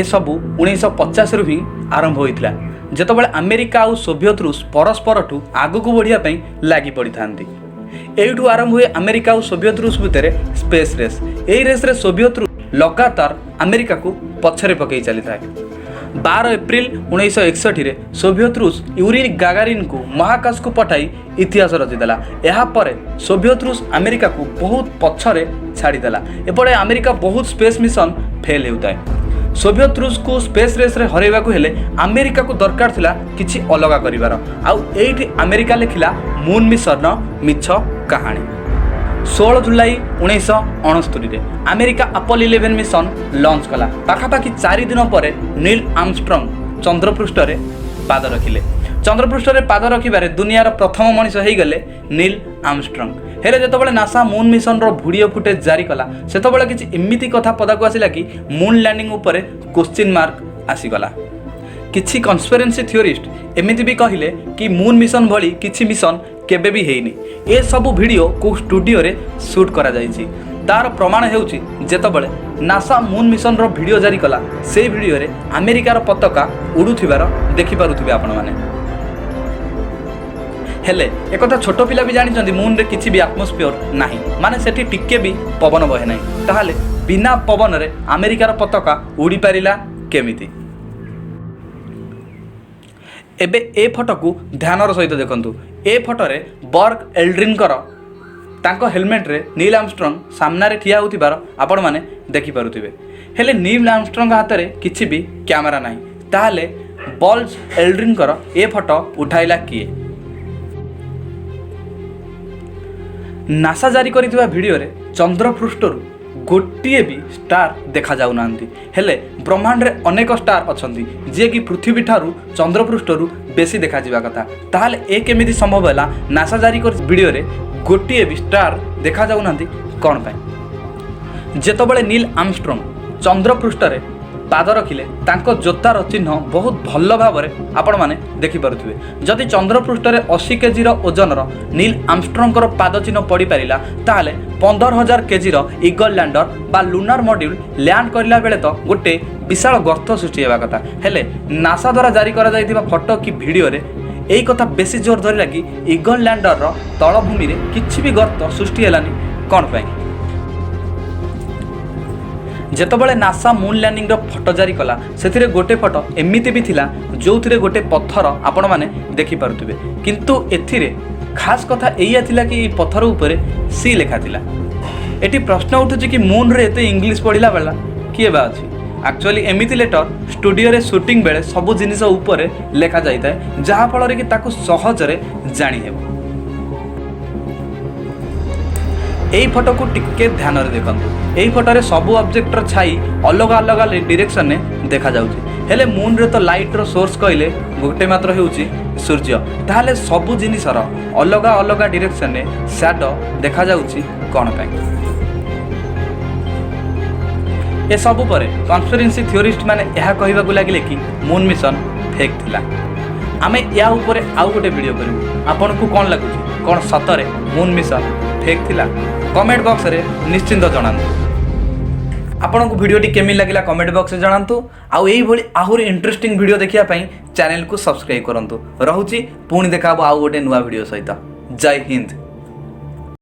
ଏସବୁ 1950ରୁ ହିଁ ଆରମ୍ଭ ହୋଇଥିଲା, ଯେତେବେଳେ ଆମେରିକା ଆଉ ସୋଭିୟତ ରୁଷ ପରସ୍ପରଠୁ ଆଗକୁ ବଢ଼ିବା ପାଇଁ ଲାଗି ପଡ଼ିଥାନ୍ତି। ଏଇଠୁ ଆରମ୍ଭ ହୁଏ ଆମେରିକା ଆଉ ସୋଭିୟତ ରୁଷ ଭିତରେ ସ୍ପେସ୍ ରେସ୍। ଏହି ରେସ୍ରେ ସୋଭିୟତ ରୁଷ ଲଗାତାର ଆମେରିକାକୁ ପଛରେ ପକାଇ ଚାଲିଥାଏ। 12 ଏପ୍ରିଲ 1961ରେ ସୋଭିୟତ ରୁଷ ୟୁରି ଗାଗାରିନକୁ ମହାକାଶକୁ ପଠାଇ ଇତିହାସ ରଚିଦେଲା। ଏହାପରେ ସୋଭିୟତ ରୁଷ ଆମେରିକାକୁ ବହୁତ ପଛରେ ଛାଡ଼ିଦେଲା। ଏପଟେ ଆମେରିକା ବହୁତ ସ୍ପେସ୍ ମିଶନ ଫେଲ୍ ହେଉଥାଏ। ସୋଭିୟତ ରୁଷକୁ ସ୍ପେସ୍ ରେସ୍ରେ ହରାଇବାକୁ ହେଲେ ଆମେରିକାକୁ ଦରକାର ଥିଲା କିଛି ଅଲଗା କରିବାର। ଆଉ ଏଇଠି ଆମେରିକା ଲେଖିଲା ମୁନ୍ ମିଶନର ମିଛ କାହାଣୀ। 16 ଜୁଲାଇ 1969ରେ ଆମେରିକା ଆପୋଲୋ 11 ମିଶନ ଲଞ୍ଚ କଲା। ପାଖାପାଖି 4 ଦିନ ପରେ ନୀଲ୍ ଆର୍ମଷ୍ଟ୍ରଙ୍ଗ ଚନ୍ଦ୍ରପୃଷ୍ଠରେ ପାଦ ରଖିଲେ। ଚନ୍ଦ୍ରପୃଷ୍ଠରେ ପାଦ ରଖିବାରେ ଦୁନିଆର ପ୍ରଥମ ମଣିଷ ହେଇଗଲେ ନୀଲ୍ ଆର୍ମଷ୍ଟ୍ରଙ୍ଗ। ହେଲେ ଯେତେବେଳେ ନାସା ମୁନ୍ ମିଶନର ଭିଡ଼ିଓ ଫୁଟେଜ୍ ଜାରି କଲା, ସେତେବେଳେ କିଛି ଏମିତି କଥା ପଦାକୁ ଆସିଲା କି ମୁନ୍ ଲ୍ୟାଣ୍ଡିଂ ଉପରେ କୋଶ୍ଚିନ୍ ମାର୍କ ଆସିଗଲା। କିଛି କନସ୍ପିରେନ୍ସି ଥିଓରିଷ୍ଟ ଏମିତି ବି କହିଲେ କି ମୁନ୍ ମିଶନ ଭଳି କିଛି ମିଶନ କେବେ ବି ହେଇନି, ଏସବୁ ଭିଡ଼ିଓ କେଉଁ ଷ୍ଟୁଡ଼ିଓରେ ସୁଟ୍ କରାଯାଇଛି। ତାର ପ୍ରମାଣ ହେଉଛି, ଯେତେବେଳେ ନାସା ମୁନ୍ ମିଶନର ଭିଡ଼ିଓ ଜାରି କଲା, ସେଇ ଭିଡ଼ିଓରେ ଆମେରିକାର ପତାକା ଉଡ଼ୁଥିବାର ଦେଖିପାରୁଥିବେ ଆପଣମାନେ। ହେଲେ ଏକଥା ଛୋଟ ପିଲା ବି ଜାଣିଛନ୍ତି, ମୁନ୍ରେ କିଛି ବି ଆଟମୋସ୍ଫିୟର ନାହିଁ, ମାନେ ସେଠି ଟିକେ ବି ପବନ ବହେ ନାହିଁ। ତାହେଲେ ବିନା ପବନରେ ଆମେରିକାର ପତାକା ଉଡ଼ିପାରିଲା କେମିତି? ଏବେ ଏ ଫଟୋକୁ ଧ୍ୟାନର ସହିତ ଦେଖନ୍ତୁ। ଏ ଫଟୋରେ ବଜ୍ ଏଲ୍ଡ୍ରିନଙ୍କର ତାଙ୍କ ହେଲମେଟରେ ନୀଲ୍ ଆର୍ମଷ୍ଟ୍ରଙ୍ଗ ସାମ୍ନାରେ ଠିଆ ହେଉଥିବାର ଆପଣମାନେ ଦେଖିପାରୁଥିବେ। ହେଲେ ନୀଲ୍ ଆର୍ମଷ୍ଟ୍ରଙ୍ଗଙ୍କ ହାତରେ କିଛି ବି କ୍ୟାମେରା ନାହିଁ। ତାହେଲେ ବଜ୍ ଏଲ୍ଡ୍ରିନଙ୍କର ଏ ଫଟୋ ଉଠାଇଲା କିଏ? ନାସା ଜାରି କରିଥିବା ଭିଡ଼ିଓରେ ଚନ୍ଦ୍ରପୃଷ୍ଠରୁ ଗୋଟିଏ ବି ଷ୍ଟାର ଦେଖାଯାଉନାହାନ୍ତି। ହେଲେ ବ୍ରହ୍ମାଣ୍ଡରେ ଅନେକ ଷ୍ଟାର ଅଛନ୍ତି, ଯିଏକି ପୃଥିବୀଠାରୁ ଚନ୍ଦ୍ରପୃଷ୍ଠରୁ ବେଶୀ ଦେଖାଯିବା କଥା। ତାହେଲେ ଏ କେମିତି ସମ୍ଭବ ହେଲା? ନାସା ଜାରି କରି ଭିଡ଼ିଓରେ ଗୋଟିଏ ବି ଷ୍ଟାର ଦେଖାଯାଉନାହାନ୍ତି କ'ଣ ପାଇଁ? ଯେତେବେଳେ ନୀଲ୍ ଆର୍ମଷ୍ଟ୍ରଙ୍ଗ ଚନ୍ଦ୍ରପୃଷ୍ଠରେ ପାଦ ରଖିଲେ, ତାଙ୍କ ଜୋତାର ଚିହ୍ନ ବହୁତ ଭଲ ଭାବରେ ଆପଣମାନେ ଦେଖିପାରୁଥିବେ। ଯଦି ଚନ୍ଦ୍ରପୃଷ୍ଠରେ 80 କେଜିର ଓଜନର ନୀଲ୍ ଆର୍ମଷ୍ଟ୍ରଙ୍ଗଙ୍କର ପାଦ ଚିହ୍ନ ପଡ଼ିପାରିଲା, ତାହେଲେ 15,000 କେଜିର ଇଗଲ୍ ଲ୍ୟାଣ୍ଡର ବା ଲୁନାର ମଡ୍ୟୁଲ୍ ଲ୍ୟାଣ୍ଡ କରିଲା ବେଳେ ତ ଗୋଟେ ବିଶାଳ ଗର୍ତ୍ତ ସୃଷ୍ଟି ହେବା କଥା। ହେଲେ ନାସା ଦ୍ୱାରା ଜାରି କରାଯାଇଥିବା ଫଟୋ କି ଭିଡ଼ିଓରେ ଏଇ କଥା ବେଶୀ ଜୋର ଧରିଲା କି ଇଗଲ୍ ଲ୍ୟାଣ୍ଡରର ତଳଭୂମିରେ କିଛି ବି ଗର୍ତ୍ତ ସୃଷ୍ଟି ହେଲାନି କ'ଣ ପାଇଁ? ଯେତେବେଳେ ନାସା ମୁନ୍ ଲ୍ୟାଣ୍ଡିଂର ଫଟୋ ଜାରି କଲା, ସେଥିରେ ଗୋଟେ ଫଟୋ ଏମିତି ବି ଥିଲା, ଯେଉଁଥିରେ ଗୋଟେ ପଥର ଆପଣମାନେ ଦେଖିପାରୁଥିବେ। କିନ୍ତୁ ଏଥିରେ ଖାସ୍ କଥା ଏଇଆ ଥିଲା କି ଏଇ ପଥର ଉପରେ ସି ଲେଖା ଥିଲା। ଏଠି ପ୍ରଶ୍ନ ଉଠୁଛି କି ମୁନ୍ରେ ଏତେ ଇଂଲିଶ ପଢ଼ିଲା ବେଳା କିଏ ବା ଅଛି? ଆକ୍ଚୁଆଲି ଏମିତି ଲେଟର ଷ୍ଟୁଡ଼ିଓରେ ସୁଟିଂ ବେଳେ ସବୁ ଜିନିଷ ଉପରେ ଲେଖା ଯାଇଥାଏ, ଯାହାଫଳରେ କି ତାକୁ ସହଜରେ ଜାଣିହେବ। ଏଇ ଫଟୋକୁ ଟିକେ ଧ୍ୟାନରେ ଦେଖନ୍ତୁ। ଏଇ ଫଟୋରେ ସବୁ ଅବଜେକ୍ଟର ଛାଇ ଅଲଗା ଅଲଗା ଡିରେକ୍ସନରେ ଦେଖାଯାଉଛି। ହେଲେ ମୁନ୍ରେ ତ ଲାଇଟ୍ର ସୋର୍ସ କହିଲେ ଗୋଟେ ମାତ୍ର ହେଉଛି ସୂର୍ଯ୍ୟ। ତାହେଲେ ସବୁ ଜିନିଷର ଅଲଗା ଅଲଗା ଡିରେକ୍ସନରେ ସ୍ୟାଡୋ ଦେଖାଯାଉଛି କ'ଣ ପାଇଁ? ଏସବୁ ପରେ କନସ୍ପିରେନ୍ସି ଥିଓରିଷ୍ଟ ମାନେ ଏହା କହିବାକୁ ଲାଗିଲେ କି ମୁନ୍ ମିଶନ ଫେକ୍ ଥିଲା। ଆମେ ୟା ଉପରେ ଆଉ ଗୋଟେ ଭିଡ଼ିଓ କରିବୁ। ଆପଣଙ୍କୁ କ'ଣ ଲାଗୁଛି, କ'ଣ ସତରେ ମୁନ୍ ମିଶନ ଫେକ୍ ଥିଲା? କମେଣ୍ଟ ବକ୍ସରେ ନିଶ୍ଚିନ୍ତ ଜଣାନ୍ତୁ। ଆପଣଙ୍କୁ ଭିଡ଼ିଓଟି କେମିତି ଲାଗିଲା, କମେଣ୍ଟ ବକ୍ସରେ ଜଣାନ୍ତୁ। ଆଉ ଏଇଭଳି ଆହୁରି ଇଣ୍ଟରେଷ୍ଟିଂ ଭିଡ଼ିଓ ଦେଖିବା ପାଇଁ ଚ୍ୟାନେଲକୁ ସବସ୍କ୍ରାଇବ୍ କରନ୍ତୁ। ରହୁଛି, ପୁଣି ଦେଖା ହେବ ଆଉ ଗୋଟେ ନୂଆ ଭିଡ଼ିଓ ସହିତ। ଜୟ ହିନ୍ଦ।